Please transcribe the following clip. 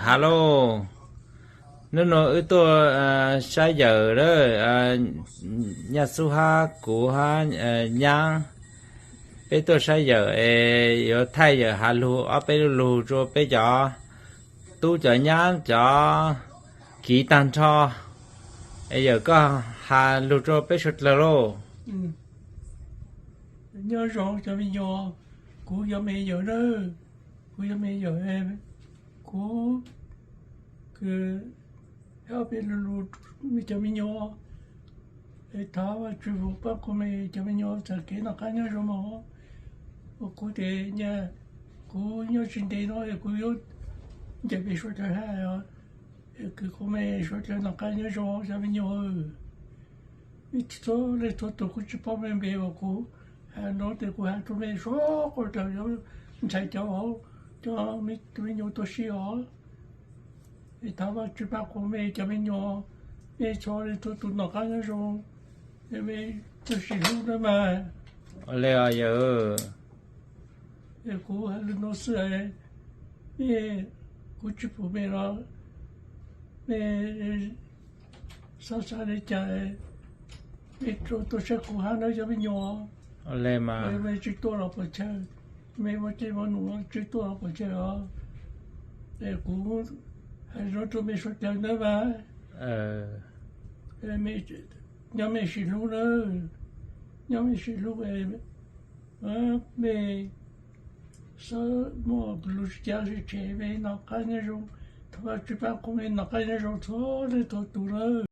Hello, hnub no wb tuaj saib yawm a, Nyaj Xub hab kuv hab Nyab, peb tuaj saib yawm es yuav thaij yawm has lug ob peb lug lug rua peb cov tub cov nyab cov kiv taag nrho. Es yawm koj has lug rua peb suav dlawg lauj. Nyob zoo cov me nyuam, kuv yog me yawm na, kuv yog me yawm, kuv kws ob peb lug lug me cov me nyuam, es thov Vajtswv pab kuv me cov me nyuam txoj kev noj qab nyob zoo mog. Ua kuv tes nyaj, kuv nyob tsis ntev no es kuv yuav ncaim peb suav dlawg hab, es kws kuv me suav dlawg noj qab nyob zoo cov me nyuam. Ib txhua leej txhua tug kuv tsis paub me npe uas kuv has no tes kuv has rua mej suav dlawg, ntshai cov, cov me nyuam tuaj si os. Es thov Vajtswv pab kuv mej cov me nyuam, mej txhua leej txhua tug noj qab nyob zoo, mej txhua sim hlub nawb mas. Le yawm, kuv has lug no xwb, mej, kuv tsis pum mej los, mej xav xav le caag, mej tuaj saib kuv hab nawb cov me nyuam. Le mas, mej tsis tuaj los puas tsawg, mej muaj dlej muaj num tsis tuaj los puas tsawg os. Es kuv has no rua mej suav dlawg nawb mas. Nyob mej sim hlub nawb, nyob mej sim hlub, mej xab muaj lug tsi ca sib tshev mej noj qab nyob zoo, thov Vajtswv pab kuv mej noj qab nyob zoo txhua leej txhua tug nawb.